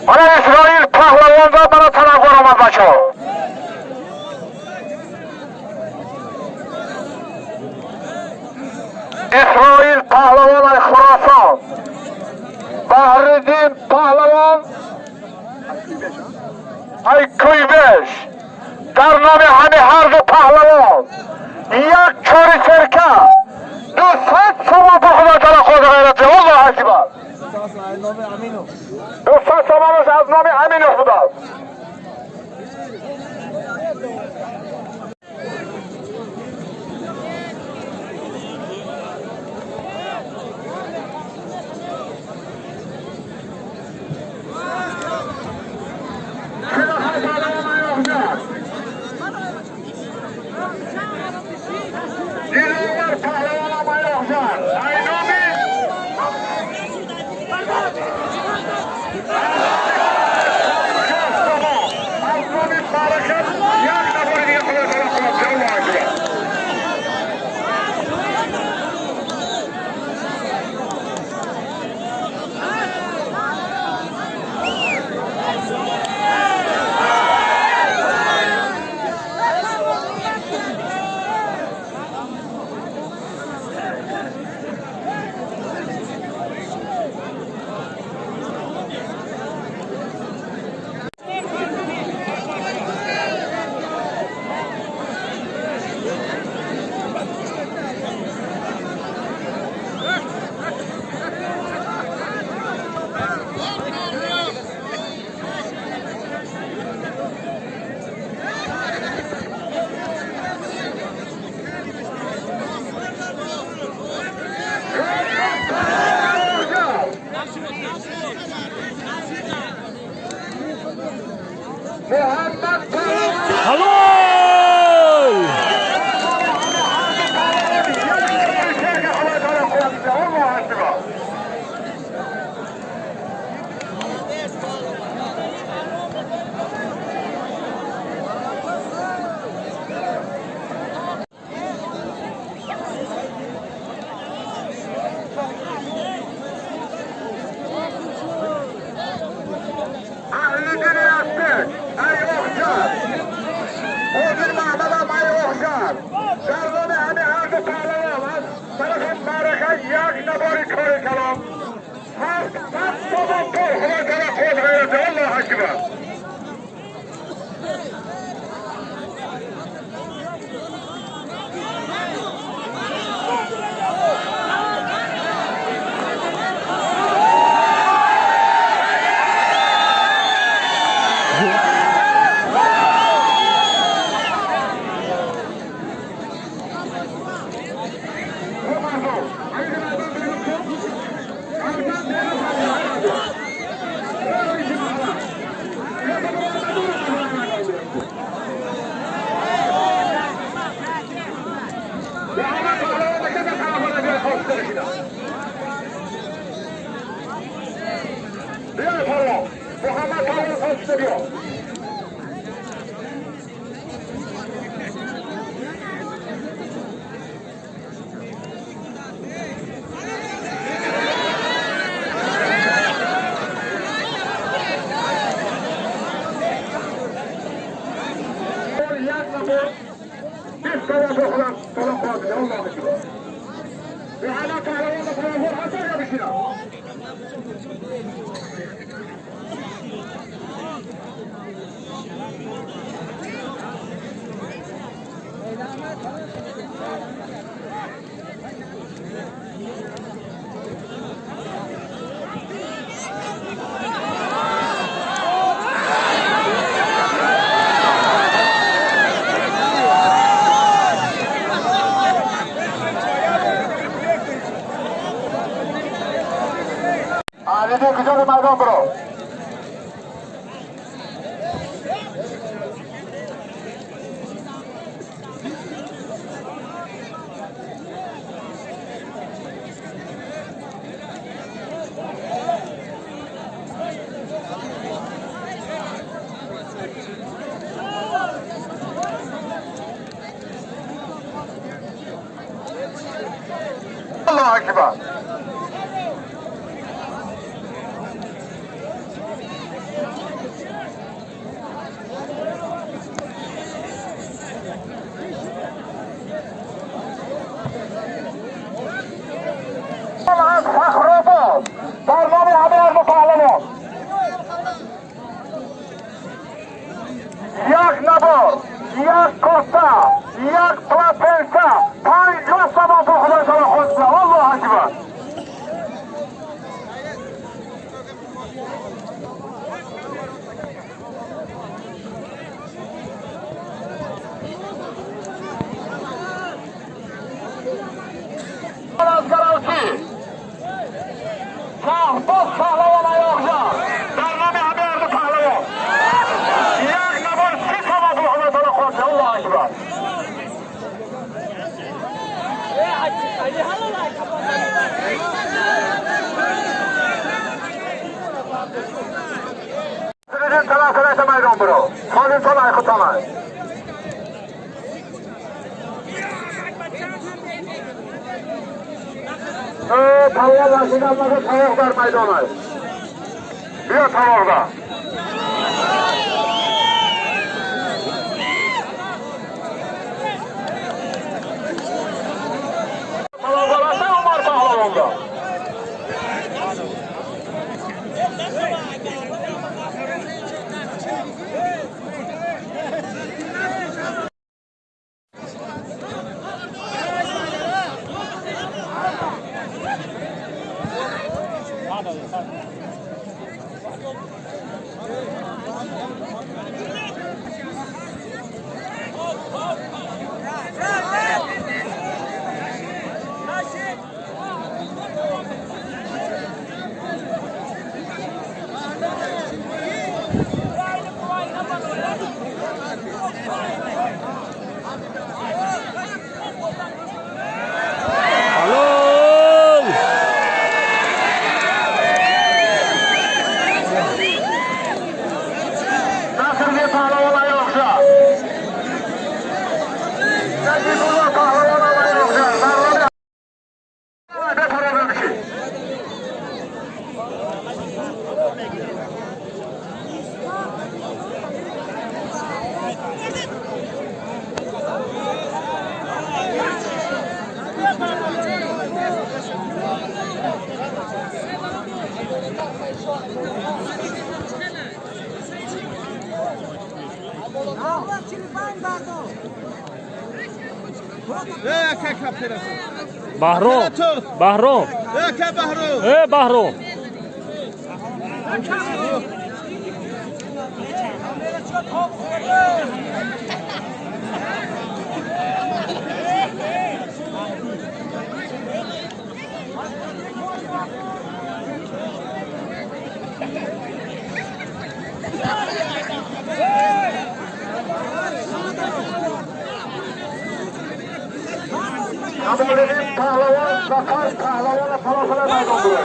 Мана Исроил паҳлавон ва мана талабгор омад, бачаҳо. Исроил паҳлавон ай Хуросон, Баҳриддин паҳлавон ай Куйбеш. Дар номи ҳами ҳарду паҳлавон як чори серка 200 сомон пул Худо таала қодир ғайрати. Аллоҳу акбар! 200 сомонаш аз номи Аминов будааст. Диловар паҳлавонам ай Оғжар, ай номи аз номи Баракат як набори дига Худо таала қувват. Аллоҳу акбар! Муҳаммад паҳлавон. Ҳалол! Як чори серка Худо таала қувват. Аллоҳу акбар! Аҳли дини ҳастед ай Оғжар, Ҳозир Маҳмадам ай Оғжар, дар номи ҳами ҳарду паҳлавон аз тарафи Маърака як набори кори калом 700 сомон пул Худо таала қувват ғайрати. Аллоҳу акбар! Муҳаммад паҳлавон када талафона биё, хоста бишина. Биё, паҳлавон Муҳаммад паҳлавон, хоста биё. Як набор 20 сомон пул Худо таала қувват. Аллоҳу акбар! Муҳаммад паҳлавон ба паҳлавон ҳастар ё бишина? Аҳлидин куҷо? Майдон биро. Аллоҳу акбар! Şahbaz Pəhləvan Ayoğca. در نام همه ارد پهلوان. یک نبار سی سما بلحمه تالا خواهد. الله اکبر. Sizin tarafına meydan bro. Salin sana kutana. Pəhləvan Rashidovlarga tovoqlar maydoni. Bu tovoqda. Pəhləvan Umar Pəhləvonda. Halol! Nasırlı Pəhləvan Ayoğca. Nəcibullah Pəhləvan Ayoğca. Darlamı problem ki. Баҳром, Баҳром, э Баҳром. Kamoliddin Pəhləvan, Zafar Pəhləvanla Palasına meydan bro.